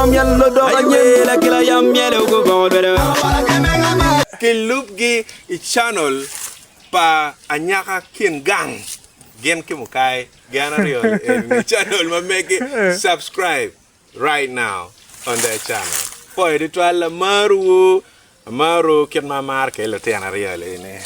myel odok anyim. Kilubgi i channel pa Anyaka Kin Gang gin ki Mukai gin aryo eni channel ma megi subscribe right now on their channel. Pwoyo tutwal amarowu, amaro kit ma amaro kwede lutino aryo eni.